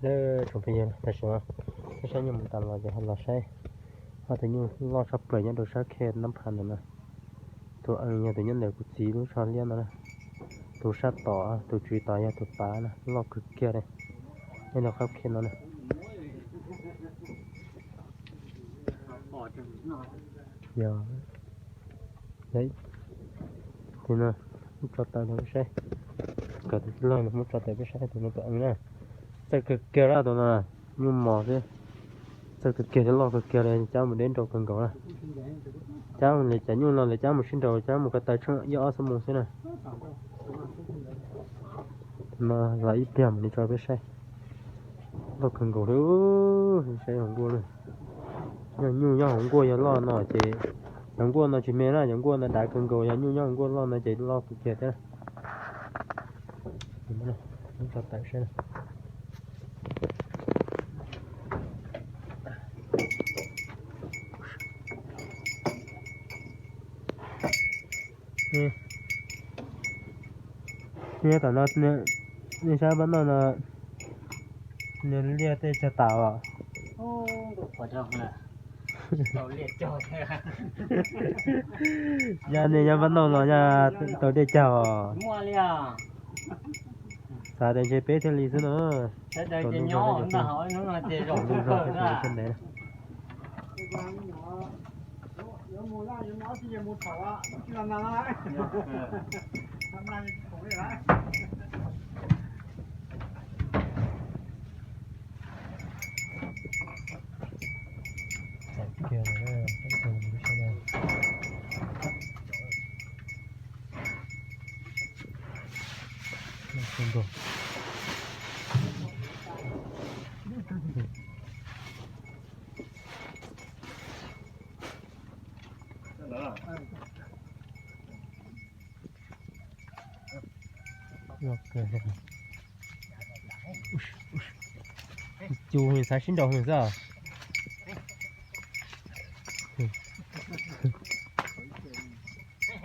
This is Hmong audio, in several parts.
Tsoom phooj ywg, tam sim no peb saib nyuj mus tas los ces ho los saib ho tus nyuj loj tshaj plaws nyob rau sab khej Nab Phas ntawm no. Tus ees yog tus nyob ntawm kuv txiv lub tsho liab no na. Tus sab tom, tus tswv tom yog tus pav na, loj kawg kiag li. Nyob rau qab khej no na. Yog, tus no muab tso tawm rau peb saib. Kom tus tij laug no muab tso tawm peb saib tus no tus ees na. Txawj kawg kiag li tus no, nyuj mos xwb. Txawj kawg kiag thiab loj kawg kiag li, cab mus deb nraus kawg nkaus na. Cab mus li cov nyuj no lawv cab mus sib nraus, cab mus ko taw tsheej ib ob xuab moos xwb na. No los ib pliag mam li tso peb saib. Loj kawg nkaus li, saib hauv nkuaj na. Yog nyuj nyob hauv nkuaj yog loj no ces cov nkuaj no tsis me na, cov nkuaj no dav kawg nkaus, yog nyuj nyob hauv nkuaj loj no ces loj kawg kiag thiab. Tso tawm saib. Nyob tom no, nej saib npaj noj no, nws liaj tej cog tas os. Yog nej nyob npaj noj los yog tau dej cog os. Xav tias ntshe peb thiaj li xwb no. Cus xav sib nraus hwj xwb.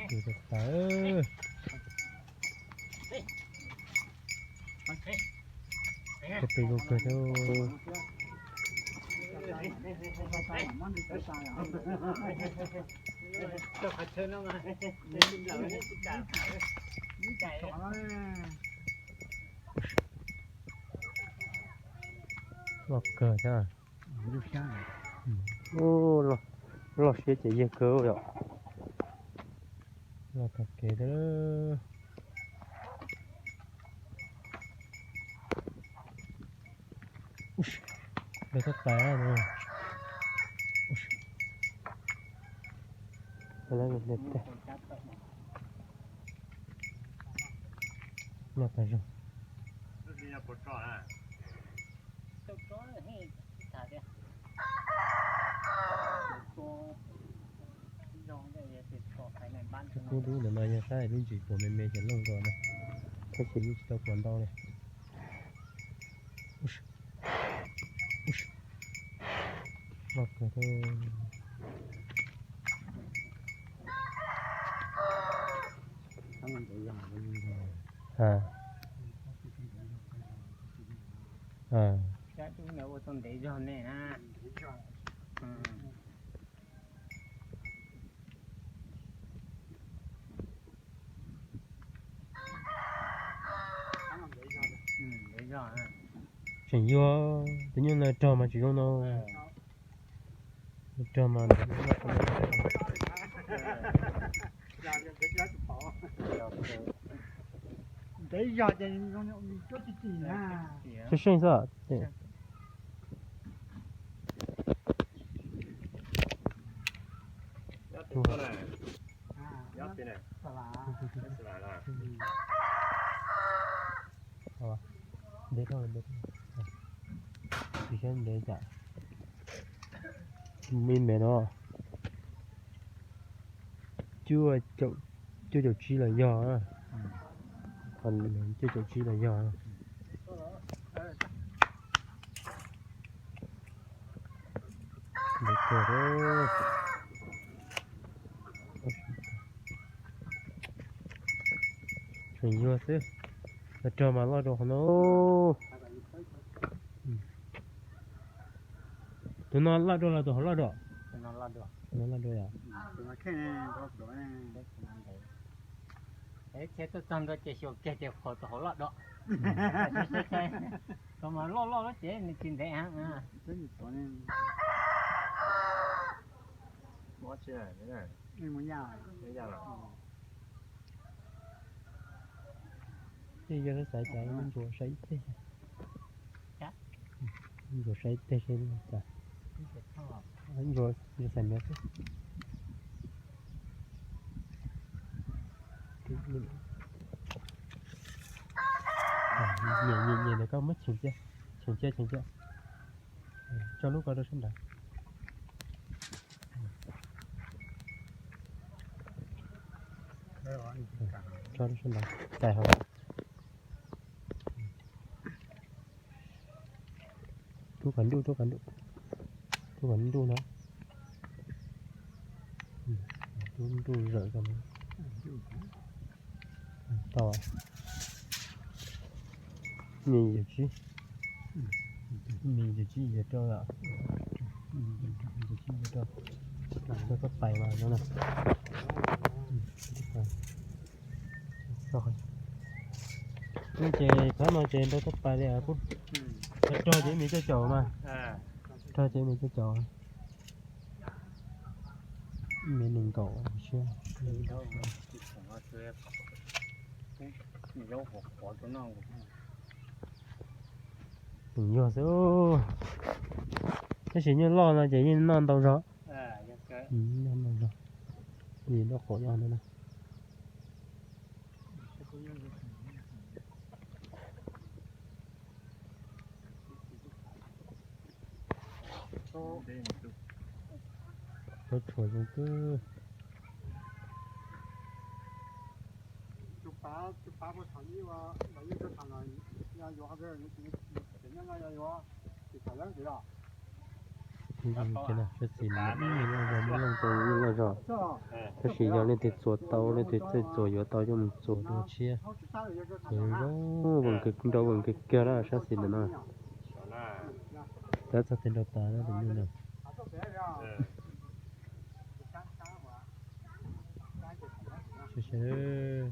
Cus tas tas. Koj pem zoo kawg thiab. Loj kawg thiab. Loj siab ces yawg kawg yom. Loj tag kev thiab. Lawv tab tais no. Loj tas zog. Lub dub ntawm no yog sab lub ntsis puas me me ces looj nkaus na, tab sis yeej tsis tau puas ntau li. Loj kawg thiab. Tseem yuag, tus nyuj no rog mas tsis zoo no. Rog mas ntev zog ces cuab tsis tim na. Seej seej xwb. Ntev dhau, ntev dhau. Tsis saib ntev cas. Me me no. Cuaj caum, cuaj caum tsib los yog. Cuaj caum tsib los yog. Ntev kawg. Tseem yuag xwb. Rog mas loj rau qhov no. Tus no loj dua los tus hauv loj dua? Tus no loj dua yom. Txhia tuaj txog ntua ces xyuas kiag ces qhov tus hauv loj dua. Tus mas loj loj lub ces nws tsis ntev heev. Tej yog xav cas ntsuas saib ib teg, ntsuas saib ib teg seb cas. Ntsuas xav nws xwb. Nyiam nyiam nyiam ntawm koj muab cheem cia, cheem cia cheem cia. Tso lub ko rau sab nraud. Tso rau sab nraud, txais hauv. Rub qhov ntuj, rub qhov ntuj, rub qhov ntuj no. Rub ntuj zawm ko. Tau. Nws yog tsib, nws yog tsib yuav rau, yog tsib yuav rau, rau koj pais mas no na. No ces qhov no ces nrau koj pais li kuj, rog ces me coj caum mas, rog ces me coj caum. Me nees nkaum siab. Tus yog xwb, tab sis nyuj loj no ces yeej noj ntau zog. Noj ntau zog, vim loj qaum yog ntawd na. Tsob tshuam zoo kawg. Sab xis mas ib nyuag loj zog muaj leej tau nyuj loj zog, tab sis yog leej twg txuas tau, leej twg txawj txuas yuav tau coj mus txuas dua tshiab. Txuas zoo zoo, nrau vas kawg kiag na sab xis ntawm no. Tab txog tes nrau tas na tus nyuj no. Sawv sawv.